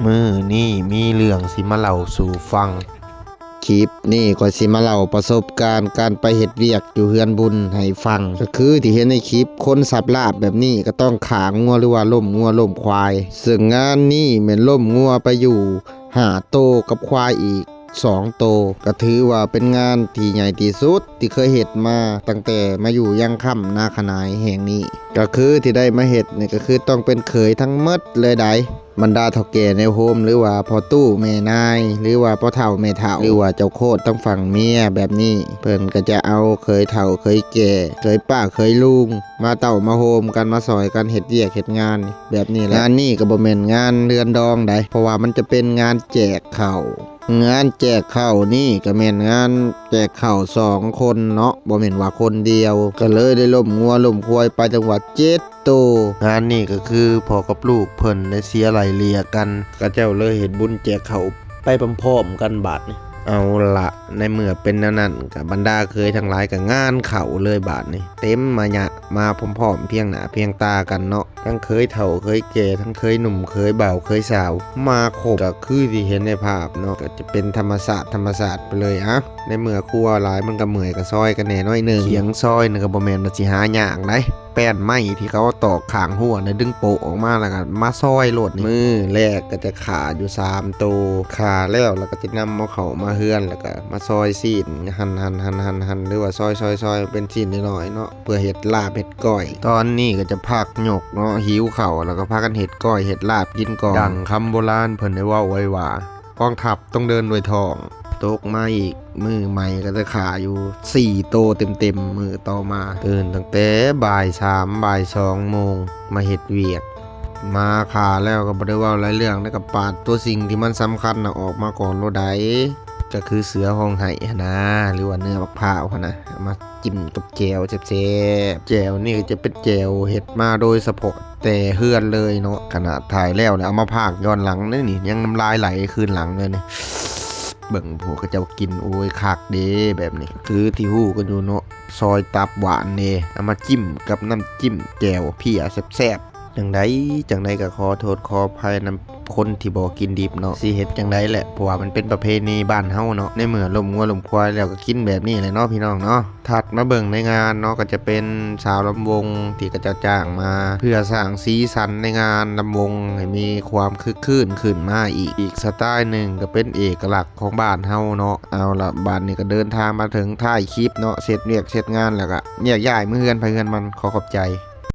ມື້ນີ້ມີເລື່ອງຊິມາເລົ່າສູ່ຟັງ. ຄລິບນີ້ຂ້ອຍຊິມາເລົ່າປະສົບການການໄປເຮັດວຽກຢູ່ເຮືອນບຸນໃຫ້ຟັງ. ກໍຄືທີ່ເຫັນໃນຄລິບ ຄົນສັບລາບແບບນີ້ກໍຕ້ອງຂ້າງົວ ຫຼືວ່າລົ້ມງົວລົ້ມຄວາຍ. ເຊິ່ງງານນີ້ແມ່ນລົ້ມງົວໄປຢູ່ຫ້າໂຕກັບຄວາຍອີກສອງໂຕ. ກໍຖືວ່າເປັນງານທີ່ໃຫຍ່ທີ່ສຸດທີ່ເຄີຍເຮັດມາ ຕັ້ງແຕ່ມາຢູ່ຍັງຄຳນາຂະໜາຍແຫ່ງນີ້. ກໍຄືທີ່ໄດ້ມາເຮັດນີ້ ກໍຄືຕ້ອງເປັນເຂີຍທັງໝົດເລີຍໃດ໋. ບັນດາເຖົ້າແກ່ໃນໂຮມ ຫຼືວ່າພໍ່ຕູ້ແມ່ນາຍ ຫຼືວ່າພໍ່ເຖົ້າແມ່ເຖົ້າ ຫຼືວ່າເຈົ້າໂຄດທາງຝັ່ງເມຍແບບນີ້ ເພິ່ນກໍຈະເອົາເຂີຍເຖົ້າເຂີຍແກ່ ເຂີຍປ້າເຂີຍລຸງ ມາເຕົ້າມາໂຮມກັນ ມາຊ່ອຍກັນເຮັດວຽກເຮັດງານນີ້ ແບບນີ້ແຫຼະ. ງານນີ້ກໍບໍ່ແມ່ນງານເຮືອນດອງໃດ໋ ເພາະວ່າມັນຈະເປັນງານແຈກເຂົ້າ. ງານແຈກເຂົ້ານີ້ກໍແມ່ນງານແຈກເຂົ້າສອງຄົນເນາະ ບໍ່ແມ່ນວ່າຄົນດຽວ. ກໍເລີຍໄດ້ລົ້ມງົວລົ້ມຄວາຍໄປທັງວ່າເຈັດໂຕ. ງານນີ້ກໍຄືພໍ່ກັບລູກເພິ່ນໄດ້ເສຍໄລ່ເລ່ຍກັນ ເຂົາເຈົ້າເລີຍເຮັດບຸນແຈກເຂົ້າໄປພ້ອມໆກັນບາດນີ້. ເອົາລະ ໃນເມື່ອເປັນແນວນັ້ນ ກໍບັນດາເຂີຍທັງຫຼາຍກໍງານເຂົ້າເລີຍບາດນີ້ ເຕັມມາຍະມາພ້ອມໆພຽງໜ້າພຽງຕາກັນເນາະ. ທັງເຂີຍເຖົ້າເຂີຍແກ່ ທັງເຂີຍໜຸ່ມເຂີຍບ່າວເຂີຍສາວ ມາຄົບ ກໍຄືທີ່ເຫັນໃນພາບເນາະ ກໍຈະເປັນທຳມະຊາດ ທຳມະຊາດໄປເລີຍ. ອະ ໃນເມື່ອຄົວຫຼາຍມັນກໍເມື່ອຍ ກໍຊ່ອຍກັນແດ່ໜ້ອຍໜຶ່ງ. ຂຽງຊອຍນີ້ກໍບໍ່ແມ່ນວ່າຊິຫາຍາກໃດ໋ ແປ້ນໄມ້ທີ່ເຂົາຕອກຂ້າງຮົ້ວນະ ດຶງໂປະອອກມາ ແລ້ວກໍມາຊອຍໂລດນີ້. ມື້ແລກກໍຈະຂ້າຢູ່ສາມໂຕ ຂ້າແລ້ວ ແລ້ວກໍຈະນຳເອົາເຂົ້າມາເຮືອນ ແລ້ວກໍມາຊອຍຊີ້ນ ຫັ່ນໆໆໆ ຫຼືວ່າຊອຍໆໆ ເປັນຊີ້ນນ້ອຍໆເນາະ ເພື່ອເຮັດລາບເຮັດກ້ອຍ. ຕອນນີ້ກໍຈະພັກຍົກເນາະ ຫິວເຂົ້າ ແລ້ວກໍພາກັນເຮັດກ້ອຍເຮັດລາບກິນກ່ອນ. ດັ່ງຄຳໂບລານເພິ່ນໄດ້ເວົ້າໄວ້ວ່າ ກອງທັບຕ້ອງເດີນດ້ວຍທ້ອງ. ຕົກມາອີກມື້ໃໝ່ກໍຈະຂ້າຢູ່ສີ່ໂຕເຕັມໆ ມື້ຕໍ່ມາ. ຕື່ນຕັ້ງແຕ່ບ່າຍສາມ ບ່າຍສອງໂມງ ມາເຮັດວຽກ ມາຂ້າແລ້ວກໍບໍ່ໄດ້ເວົ້າຫຼາຍເລື່ອງ ແລ້ວກໍປາດຕົວສິ່ງທີ່ມັນສຳຄັນນະອອກມາກ່ອນໂລດໃດ໋ ກໍຄືເສືອຮ້ອງໄຫ້ຫັ້ນນາ ຫຼືວ່າເນື້ອບັກພ້າວຫັ້ນນະ ເອົາມາ ຈິ້ມກັບແຈ່ວແຊບໆ. ແຈ່ວນີ້ກໍຈະເປັນແຈ່ວເຮັດມາໂດຍສະເພາະແຕ່ເຮືອນເລີຍເນາະ ຂະໜາດຖ່າຍແລ້ວແລ້ວເອົາມາພາກຍ້ອນຫຼັງເດ້ນີ້ ຍັງນ້ຳລາຍໄຫຼຄືນຫຼັງເລີຍນີ້. ເບິ່ງພວກເຂົາເຈົ້າກິນ ໂອ້ຍ ຄັກເດ້ແບບນີ້ ຄືທີ່ຮູ້ກັນຢູ່ເນາະ ຊອຍຕັບຫວານເດ້ ເອົາມາຈິ້ມກັບນ້ຳຈິ້ມແຈ່ວເພຍແຊບໆ. ຈັ່ງໃດ ຈັ່ງໃດກໍຂໍໂທດຂໍອະໄພນຳຄົນທີ່ບໍ່ກິນດິບເນາະ ຊິເຮັດຈັ່ງໃດແຫຼະ ເພາະວ່າມັນເປັນປະເພນີບ້ານເຮົາເນາະ ໃນເມື່ອລົ້ມງົວລົ້ມຄວາຍແລ້ວກໍກິນແບບນີ້ແຫຼະເນາະ ພີ່ນ້ອງເນາະ. ຖັດມາເບິ່ງໃນງານເນາະ ກໍຈະເປັນຊາວລຳວົງທີ່ເຂົາເຈົ້າຈ້າງມາ ເພື່ອສ້າງສີສັນໃນງານລຳວົງໃຫ້ມີຄວາມຄຶກຄື້ນຂຶ້ນມາອີກ. ອີກສະຕາຍໜຶ່ງກໍເປັນເອກະລັກຂອງບ້ານເຮົາເນາະ. ເອົາລະ ບາດນີ້ກໍເດີນທາງມາເຖິງທ້າຍຄລິບເນາະ ເສັດວຽກເສັດງານແລ້ວກໍແຍກຍ້າຍເມືອເຮືອນໃຜເຮືອນມັນ. ຂໍຂອບໃຈ.